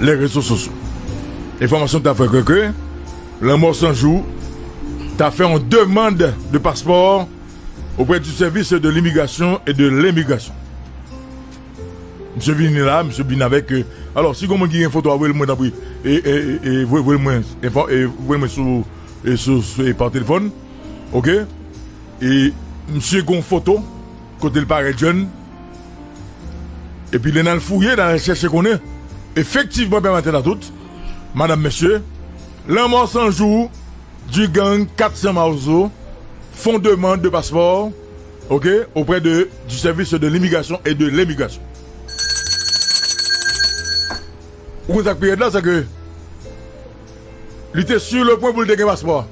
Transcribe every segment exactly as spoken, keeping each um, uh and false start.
Les réseaux sociaux. Enfòmasyon ta fè kwè ke Lanmò San Jou ta fè yon demande de passeport auprès du service de l'immigration et de l'immigration. Misye vini la, misye vini avèk, euh, alò, si gon moun ki gen foto a, voye l mwen, tanpri. E, e, e, e, voye, voye l mwen, enfò-, e, voye l mwen sou, e, sou, sou, e, pa telefòn. Oke? E misye gon foto, kote l parèt jèn. Epi lè n al fouye, n al chèche konnen. Efektivman, pè maten a tout, madanm, mesye, Lanmò San Jou, du gang quatre cents Mawozo font demande de passeport, ok, auprès de, du service de l'immigration et de l'immigration. Ou konn sa k pi rèd la, se ke li te sur le point pou l te gen paspò a.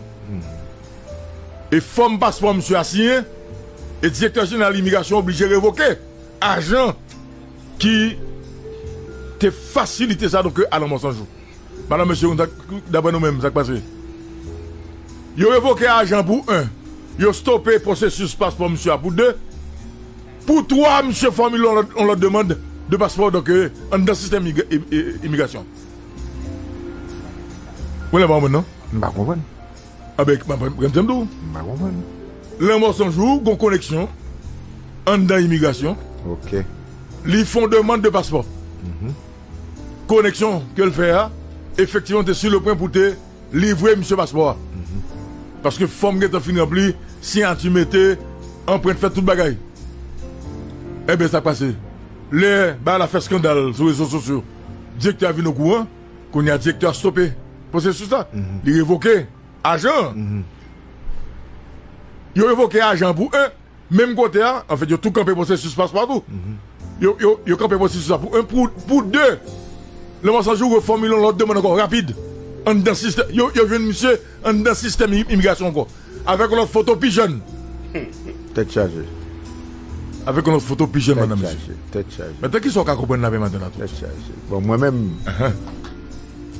E fòm paspò misye a siyen, e direktè jeneral imigrasyon oblije revoke ajan ki te fasilite sa, donk, a Lanmò San Jou. Madanm, mesye, daprè nou menm, sa k pase? Yo revoke ajan pou en. Yo stope pwosesis paspò misye a pou de. Pou twa, misye fòmile yon lòt, yon lòt demann de paspò, donk, euh, anndan sistèm ig-, i-, i-, imigrasyon. Ou lè pa konprann, non? M pa konprann. A ben, m ap, m ap, m ap di w. M pa konprann. Lanmò San Jou gon koneksyon anndan imigrasyon. Ok. Li fè yon demann de paspò. Mhm. Koneksyon ke l fè a, efektivman, te sur le point pou te livre misye paspò a. Mhm. Paske fòm gentan fin ranpli, siyati mete, anprent fèt, tout bagay. Ebyen, sa k pase? Lè bagay la fè eskandal sou rezo sosyo, direktè a vin okouran, kounye a direktè a stope pwosesis la. Mhm. Li revoke ajan an. Mhm. Yo revoke ajan an pou en, menm kote a, anfèt, yo tou kanpe pwosesis paspò a tou. Mhm. Yo, yo, yo kanpe pwosesis la pou en, pou, pou de. Lanmò San Jou refòmile yon lòt demann ankò, rapid. Anndan sistèm, yo, yo jwenn misye anndan sistèm i-, imigrasyon ankò. Avèk yon lòt foto pi jèn. Tèt chaje. Avèk yon lòt foto pi jèn, madanm, mesye. Tèt chaje. Mentnan, kisa w ka konprann la, pè maten la, tout? Tèt chaje. Bon, mwen menm,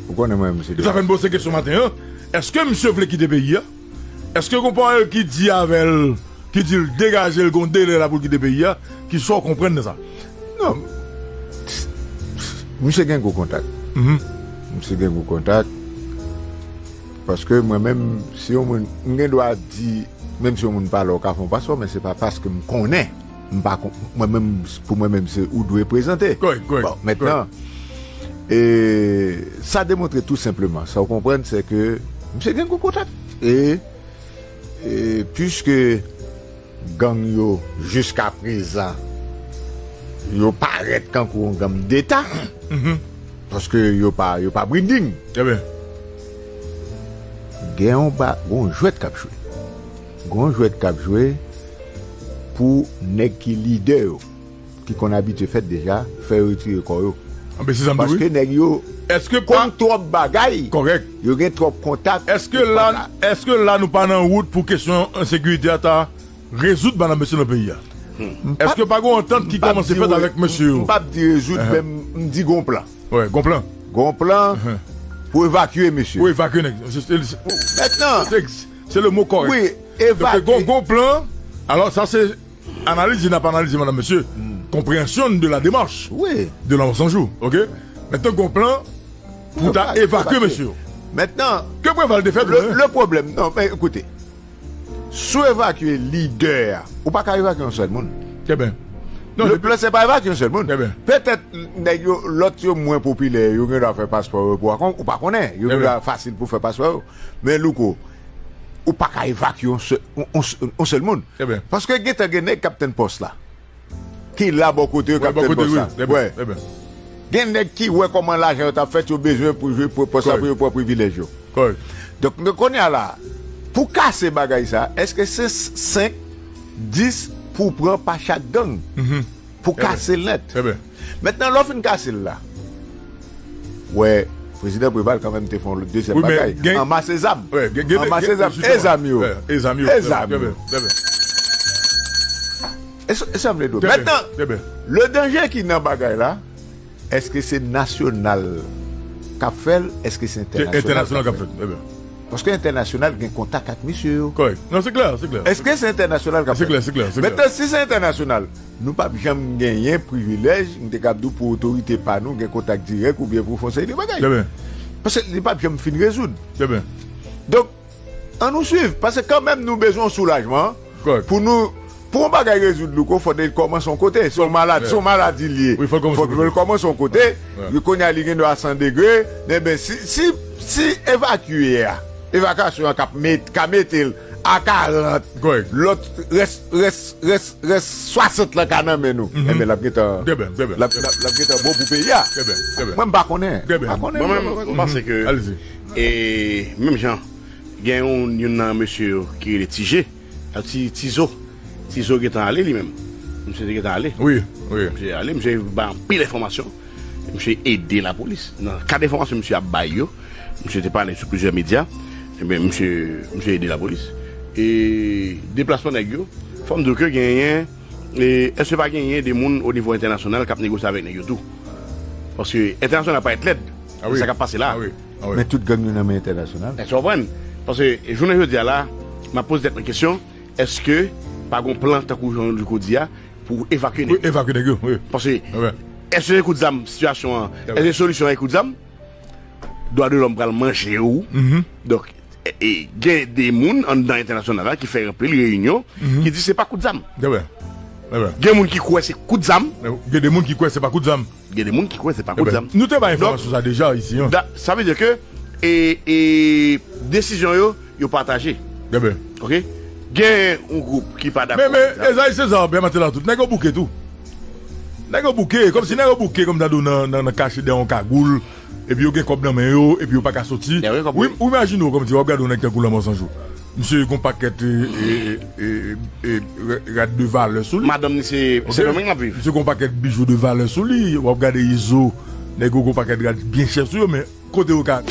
ou konnen mwen menm, se de. Sa fè n poze kesyon maten an. Èske misye vle kite peyi a? Èske gon pawòl ki di avè l, ki di l degaje l, gon delè la pou l kite peyi a? Kisa w konprann nan sa? Non. Misye gen gwo kontak. Mhm. Misye gen gwo kontak. Paske mwen menm, si yon moun, m gen dwa di, menm si yon moun pale, w ka fè yon paspò, men se pa paske m konnen. M pa kon-, mwen menm, pou mwen menm, se ou dwe prezante. Kòrèk, kòrèk. Bon, mentnan, e, sa demontre tou senpleman, sa w konprann, se ke misye gen gwo kontak. E, e, piske gang yo, jiska prezan, yo parèt kankou yon gang deta, mhm, paske yo pa, yo pa breeding. Ebyen. Gen yon ba-, gon jwèt k ap jwe. Gon jwèt k ap jwe pou nèg ki lidè yo, ki konn abitye fèt deja, fè yo retire kò yo. Anben, se sa m di w, wi. Paske nèg yo konn twòp bagay, kòrèk, yo gen twòp kontak. Èske la, èske la nou pa nan wout pou kesyon ensekirite a ta rezoud, madanm, mesye, nan peyi a? Hmm. Èske pa gon antant ki kòmanse fèt avèk mesye yo? M p ap di rezoud, men m di gon plan. Wè, gon plan. Gon plan pou evakye mesye. Pou evakye nèg. Se, se, se, mentnan, se, se le mo kòrèk. Wi, evakye. Donk, gon, gon plan. Alò, sa se analize n ap analize, madanm, mesye, konpreyansyon de la demach de Lanmò San Jou, ok? Mentnan, gon plan pou ta evakye mesye yo. Mentnan, ke Preval te fè tou, le, le pwoblèm, non, men ekoute, si w evakye lidè a, ou pa ka evakye yon sèl moun. Trè byen. Non, le plan, se pa evakye yon sèl moun. Trè byen. Petèt, nèg yo, lòt yo mwen popilè, yo gen dwa fè paspò yo pou akon, ou pa konnen. Yo gen dwa fasil pou fè paspò yo. Men, Louko, ou pa ka evakye yon sè-, yon, yon, yon sèl moun. Trè byen. Paske gentan gen nèg k ap tann pòs la. Ki la bò kote yo, k ap tann pòs la. Wè, bò kote, wi. Trè byen, trè byen. Gen nèg ki wè kòman lajan yo t ap fèt, yo bezwen pou jwe pou pòs la, pou yo pran privilèj yo. Kòrèk. Donk, men kounye a la, pou kase bagay sa, èske se senk, dis pou pran pa chak gang? Mhm. Pou kase l nèt. Trè byen. Mentnan, lè w fin kase l la, wè, prezidan Preval kanmenm te fè yon dezyèm bagay. Anmase zam. Anmase zam. E zam yo. E zam yo. E zam yo. E sa, e sa m vle di w. Mentnan, le danje ki nan bagay la, èske se nasyonal k ap fè l, èske se entènasyonal k ap fè l? Paske entènasyonal gen kontak ak misye yo. Kòrèk. Non, se klè, se klè. Èske se entènasyonal k ap fè? Se klè, se klè, se klè. Mentnan, si se entènasyonal, nou p ap janm genyen privilèj, m te kab di w, pou otorite pa nou gen kontak dirèk oubyen pou fè yon seri de bagay. Trè byen. Paske li p ap janm fin rezoud. Trè byen. Donk, ann nou swiv, paske kanmenm nou bezwen yon soulajman. Kòrèk. Pou nou, pou yon bagay rezoud, Louko, fòk li kòmanse yon kote. Se yon maladi, se yon maladi li ye. Wi, fòk l kòmanse yon kote. Fòk li kòmanse yon kote. Wi. Li kounye a li gen dwa san degre. Enben, si, si, si evakye a, evakasyon an k ap met, ka mete l a karant, kòrèk, lòt rès, rès, rès, rès swasant lan ka nan men nou. Mhm. Enben, l ap gentan, trè byen, trè byen, l ap, l ap, l ap gentan bon pou peyi a. Trè byen, trè byen. Mwen, m pa konnen. Trè byen. M pa konnen. Mwen menm, m panse ke, e, menm jan, gen yon, youn nan mesye yo ki rele Tije, ak Ti, Tizo. Tizo gentan ale li menm. Misye te gentan ale. Wi, wi. Misye ale, misye bay anpil enfòmasyon. Misye ede lapolis. Nan kad enfòmasyon misye ap bay yo, misye te pale sou plizyè medya. Ebyen, misye, misye ede lapolis. E deplasman nèg yo, fò m di w ke genyen, e, èske pa genyen de moun o nivo entènasyonal k ap negosye avèk nèg yo tou? Paske entènasyonal parèt lèd. Ah wi. Sa k ap pase la. Ah wi. Ah wi. Men tout gang yo nan men entènasyonal. Èske w konprann? Paske jounen jodi a la, m ap poze tèt mwen kesyon, èske pa gon plan tankou jan Louko di a pou evakye nèg yo? Pou evakye nèg yo, wi. Paske, ah wi, èske se kout zam sitiyasyon an? Ah wi. Èske solisyon an e kout zam? Dwa de lòm pral manje w. Mhm. Donk, e, e, gen de moun anndan entènasyonal la ki fè anpil reyinyon, mhm, ki di se pa kout zam. Trè byen. Trè byen. Gen moun ki kwè se kout zam. Gen de moun ki kwè se pa kout zam. Gen de moun ki kwè se pa kout zam. Trè byen. Nou te bay enfòmasyon sa deja isi, an. Da-, sa vle di ke, e, e, desizyon yo, yo pataje. Trè byen. Oke? Gen yon gwoup ki pa dakò. Men, men, Ezayi Seza, Bèmate la tout. Nèg yo bouke tou. Nèg yo bouke, kòmsi nèg yo bouke, kòm ta di w nan, nan, nan kache dèyè yon kagoul, epi yo gen kòb nan men yo, epi yo pa ka soti. Dèyè kòb, wi, wi. Ou imajine w kòmsi w ap gade yon nèg tankou Lanmò San Jou. Misye gon pakèt, e, e, e, e, e, rad de valè sou li. Madanm ni se, oke? Sendomeng l ap viv. Misye gon pakèt bijou de valè sou li. W ap gade Izo, nèg yo gon pakèt rad byen chè sou yo, men kote yo ka,